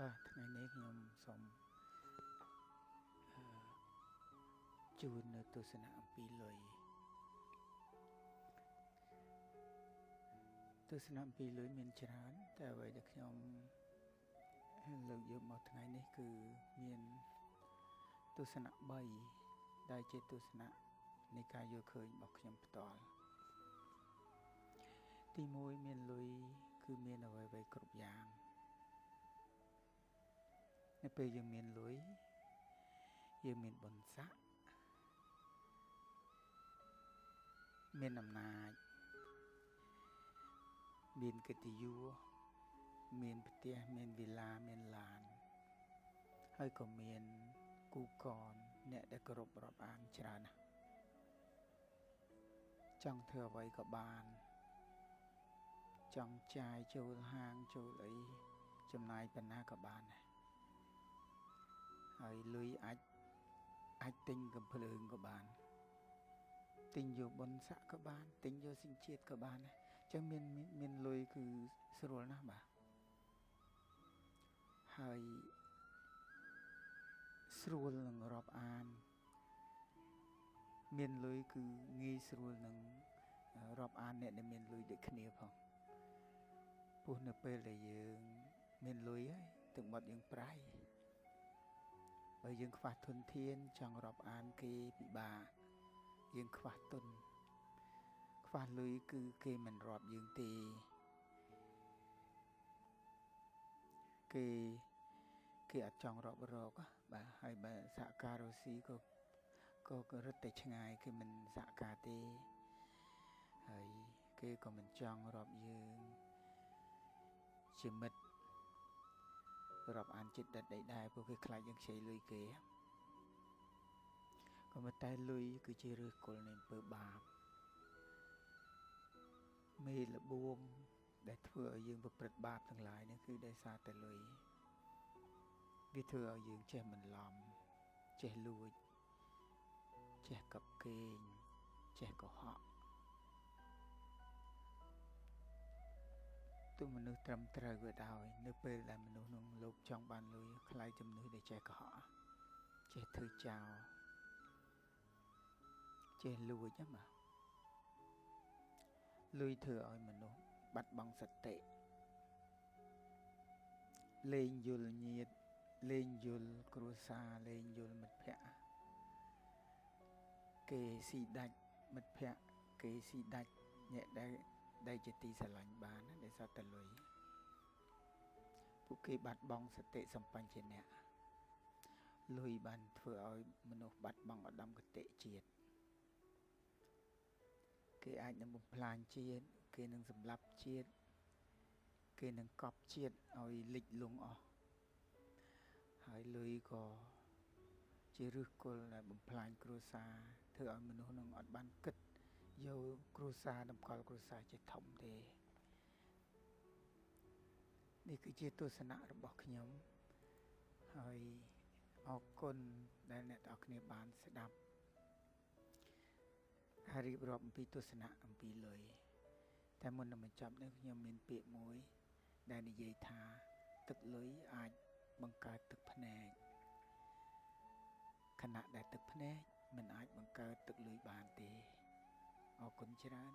បាទថ្ងៃនេះខ្ញុំសូមជូននៅទស្សនៈអំពីលុយទស្សនៈអំពីលុយមានច្រើនតែអ្វីដែលខ្ញុំលើកយកមកថ្ងៃនេះគឺមានទស្សនៈ3ដែលជាទស្សនៈនៃការយល់ឃើញរបស់ខ្ញុំផ្ទាល់ទី1មានលុយគឺមានអ្វីៗគ្រប់យ៉ាងនៅពេលយើងមានលុយយើងមានបុណ្យស័ក្តិមានអំណាចមានកិត្តិយសមានផ្ទះមានវិឡាមានឡានហើយក៏មានគូកនអ្នកដែលគោរពរាប់អានច្រើនណាស់ចង់ធ្វើអ្វីក៏បានចង់ចាយចូលហាងចូលអីចំណាយប៉ុណ្ណាក៏បានដែរហើយលុយអាចទិញកំភ្លើងក៏បានទិញយកបុណ្យស័ក្តិក៏បានទិញយកសញ្ជាតិក៏បានដែរអញ្ចឹងមានលុយគឺស្រួលណាស់បាទហើយស្រួលនឹងរាប់អានមានលុយគឺងាយស្រួលនឹងរាប់អានអ្នកដែលមានលុយដូចគ្នាផងព្រោះនៅពេលដែលយើងមានលុយហើយទឹកមាត់យើងប្រៃបើយើងខ្វះធនធានចង់រាប់អានគេពិបាកយើងខ្វះទុនខ្វះលុយគឺគេមិនរាប់យើងទេគេអត់ចង់រាប់រកបាទហើយបើសហការរុស្ស៊ីក៏រត់តែឆ្ងាយគេមិនសហការទេហើយគេក៏មិនចង់រាប់យើងជាមិត្តរាប់អានចិត្តដិតដីដែរព្រោះគេខ្លាចយើងខ្ចីលុយគេក៏ប៉ុន្តែលុយគឺជាឫសគល់នៃអំពើបាបមេលបួងដែលធ្វើឲ្យយើងប្រព្រឹត្តបាបទាំងឡាយនេះគឺដោយសារតែលុយវាធ្វើឲ្យយើងចេះបន្លំចេះលួចចេះកັບកេងចេះកុហកទោះមនុស្សត្រឹមត្រូវក៏ដោយនៅពេលដែលមនុស្សនោះលោកចង់បានលុយខ្លាចជំនឿដែលចេះកុហកចេះធ្វើចោលចេះលួចហ្នឹងបាទលុយធ្វើឲ្យមនុស្សបាត់បង់សតិលេងយល់ញាតលេងយល់គ្រួសារលេងយល់មិត្តភក្តិគេស៊ីដាច់មិត្តភក្តិគេស៊ីដាច់អ្នកដែលជាទីស្រឡាញ់បានណាដោយសារតែលុយពួកគេបាត់បង់សតិសម្បញ្ញៈលុយបានធ្វើឲ្យមនុស្សបាត់បង់ឧត្តមគតិជាតិគេអាចនឹងបំផ្លាញជាតិគេនឹងសម្លាប់ជាតិគេនឹងកប់ជាតិឲ្យលិចលង់អស់ហើយលុយក៏ជាឫសគល់ដែលបំផ្លាញគ្រួសារធ្វើឲ្យមនុស្សនឹងអត់បានគិតយកគ្រួសារតម្កល់គ្រួសារជាធំទេនេះគឺជាទស្សនៈរបស់ខ្ញុំហើយអរគុណដែលអ្នកទាំងអស់គ្នាបានស្ដាប់ហើយរៀបរាប់អំពីទស្សនៈអំពីលុយតែមុននឹងបញ្ចប់នេះខ្ញុំមានពាក្យមួយដែលនិយាយថាទឹកលុយអាចបង្កើតទឹកភ្នែកខណៈដែលទឹកភ្នែកមិនអាចបង្កើតទឹកលុយបានទេអរគុណច្រើន